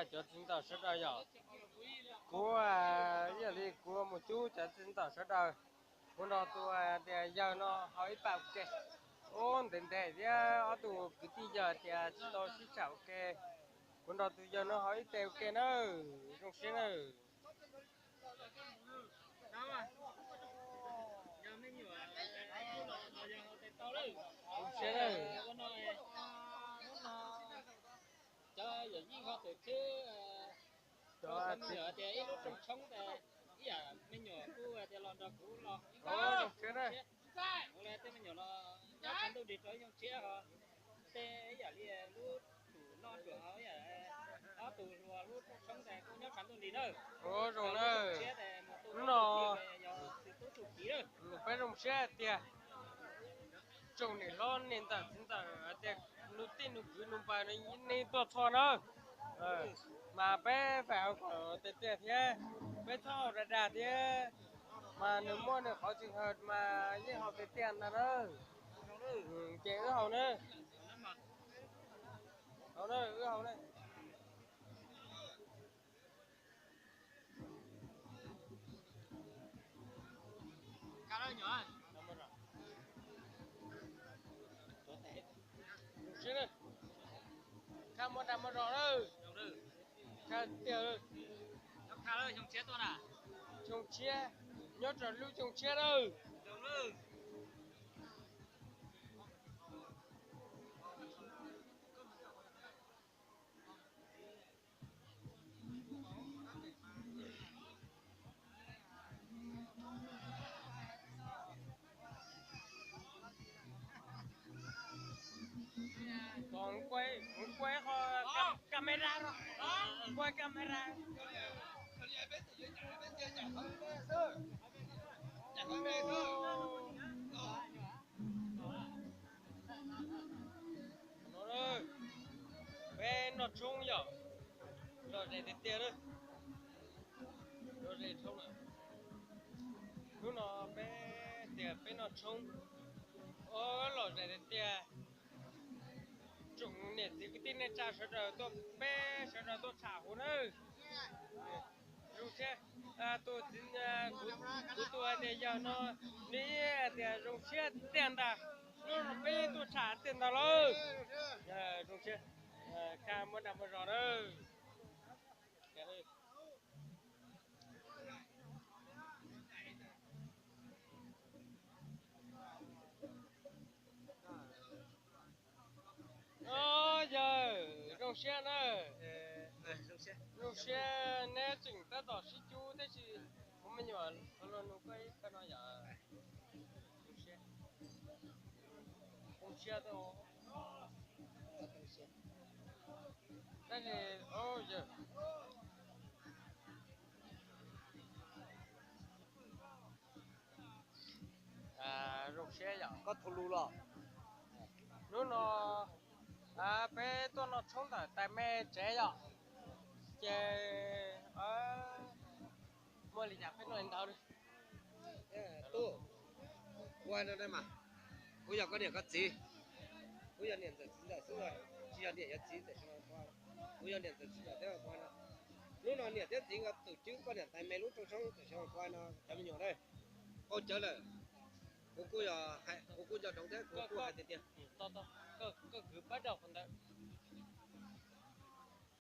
Cov txiv ntxawm sawv daws yom, kuv ib yam li kuv mus cub cov txiv ntxawm sawv daws, kuv nrog tus tias yawg no haus ib pab ua ke. Ub, ntev ntev thiab ob tug kwv tij yawg tias tsis tau sib tham ua ke, kuv nrog tus yawg no haus ib tes ua ke nawb, zoo siab nawb. Zoo siab nawb. Cov yawm yij ho tawm tsheb, cov me nyuam tias ib lub rooj tshoob tas, ib yam me nyuam kuj tias los nrog kuv los. Zoo siab nawb. Kuv li tej me nyuam los nyob tshav ntuj nrig rau ib xyoo tshiab ho, tej ib yam li lub ruam noj ruam haus ib yam, ob tug hluas lub rooj tshoob tas kuj nyob tshav ntuj nrig nawb. Ua zoo nawb. Hnub no peb zoo siab tiag. Tsoom niam hlob niam ntxawm txiv ntxawm tias nus tij nus kwv nus npawg nej tuaj txhua nawb. Mas peb feem haum kom tiag tiag thiab, peb txhob haus dag dag thiab, mas nws muaj nws qhov txhia chaw mas yeej haus tiag tiag ntag nawb. Ces wb haus nawb. Haus nawb, wb haus nawb. Zoo siab, khab muaj dag muaj zog lawm. Khab tiag. Xyoo tshiab, nyob rau lub xyoo tshiab lawm. Kuv kuaj qho camera, kuaj camera. Peb noj tshoob yom, lom zem tiag tiag. Lom zem tshoob lawm. Hnub no peb tias peb noj tshoob, o, lom zem tiag tiag. Tsoom niam txiv kwv tij neej tsa sawv daws tuaj, peb sawv daws tuaj tsham huv nawb. Zoo siab, tus txiv, kuv tus hais tias yawg no, nws tias zoo siab tiag ntag. Hnub no peb tuaj tsham tiag ntag lauj. Zoo siab, khab muaj dag muaj zog nawb. Yawg, zoo siab nawb. Zoo siab neb tseem tab tom sib cub tab sis kuv me nyuam tau los nug koj ib qho no yom. Zoo siab, zoo siab, tab sis, yawg, zoo siab yom, koj thu lus los. Hnub no peb tuaj noj tshoob ntawm tais me tsev yom, ces muaj li cas peb noj li ntawd. Tub, ua no mas, kuv yog koj niam koj txiv, kuv yog niam ntxawm txiv ntxawm xwb, tsis yog niam yog txiv tam sim no. Kuv yog niam ntxawm txiv ntxawm thiab ua no. Hnub no niam thiab txiv nkawd tus cwb koj niam tais me lub rooj tshoob tam sim no, cov me nyuam na, qaug cawv lawm. Kuv kuj yog, kuv kuj nco ntsoov thiab kuv kuj hais tiag tiag. Koj kwv pab rau qhov ntawd.